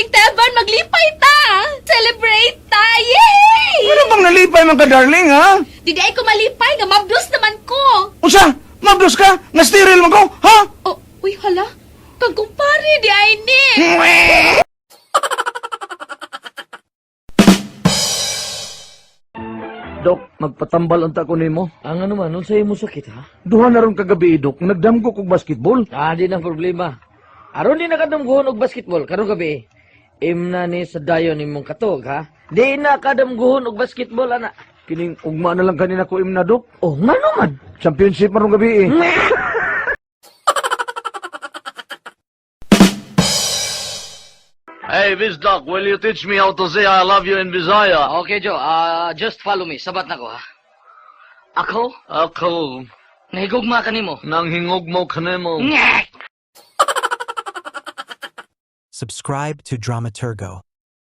Teban, maglipay ta! Celebrate ta! Yay! Ano bang nalipay man ka, darling, ha? Di ay ko malipay nga mabdos naman ko. Unsa? Mabdos ka? Nga sterile man ko, ha? Oh, uy hala. Kag kumpare di ay ni. Dok, magpatambal unta ko nimo. Ang ano man, unsay mo sakit ha? Duha na ron kagabi, Dok. Nagdamgo kog basketball. Ah, di na problema. Aron di nakadamguhon og basketball karong gabi. Imna ni sa dayon nimong katog ha. Di na kadamguhon og basketball ana. Kining ugma na lang kanina ko imna, Dok. Oh, ngano man? Championship man ron gabi eh. Hey, Bizdoc, will you teach me how to say "I love you" in Bisaya? Okay, Joe. Ah, just follow me. Sabat na ko ha. Ako, Ako, nahigugma kanimo. nang hingog mo kanimo. Subscribe to Dramaturgo.